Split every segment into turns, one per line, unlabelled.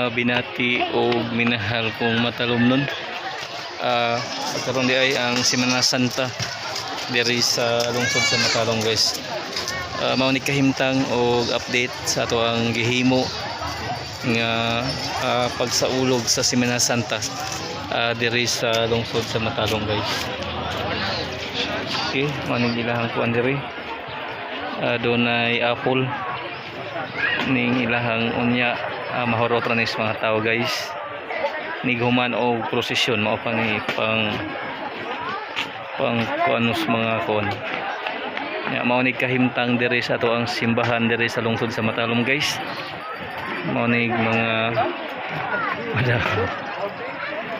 Mga binati o minahal kong matalomnon. Karon di ay ang Semana Santa diri sa lungsod sa Matalom, guys. Mao ni kahimtang og update sa ato ang gihimo nga pagsaulog sa Semana Santa diri sa lungsod sa Matalom, guys. Okay, mao ning ilahang kuan diri. Dunay apple ning ilahang unya, mahurot ra ni sa mga tao, guys. Nighuman og prosesyon, mao pa ni pang pang kuan sa mga kuan. Ya, mao ni kahimtang diri sa ato ang simbahan diri sa lungsod sa Matalom, guys. Mao ni mga wala.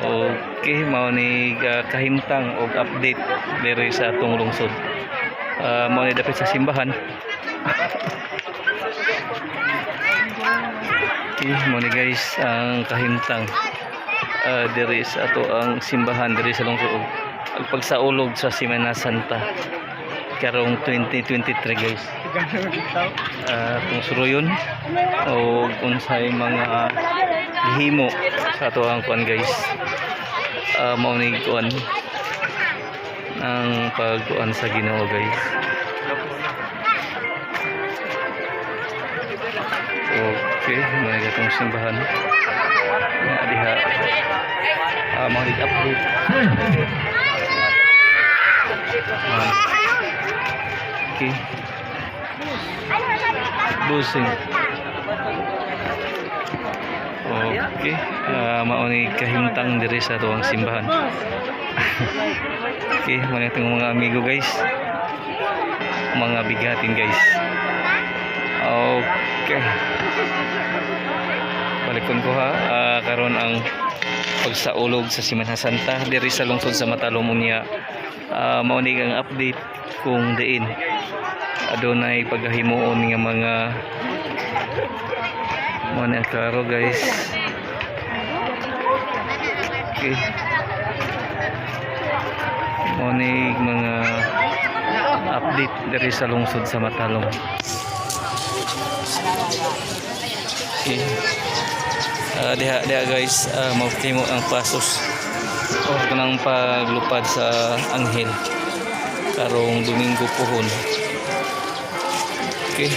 Okay, mao ni kahimtang og update diri sa atong lungsod. Mao ni dapit sa simbahan. Okay, mao ni, guys, ang kahimtang diri sa ato ang simbahan diri sa lungsod ang pagsaulog sa Semana Santa karong 2023, guys. Kung suroyon o unsay mga gihimo sa ato ang kuan, guys. Mao ni kuan ang pagkuan sa Ginoo, guys. Okay, mga gatong simbahan na diha, mga update. Okay. Busing. Okay, mao ni kahimtang diri sa atuang simbahan. Okay, mao ni atong mga amigo, guys. Mga bigatin, guys. Okay. Balikon ko ha, karon ang pagsaulog sa Semana Santa diri sa lungsod sa Matalom unya. Mao ni ang update kung diin adunay paghimuon nga mga mao ni ang klaro, guys. Okay. Mao ni mga update diri sa lungsod sa Matalom. Okay. Diha diha, guys, magtimo ang pasos or kanang paglupad sa anghel karong Domingo pohon. Okay.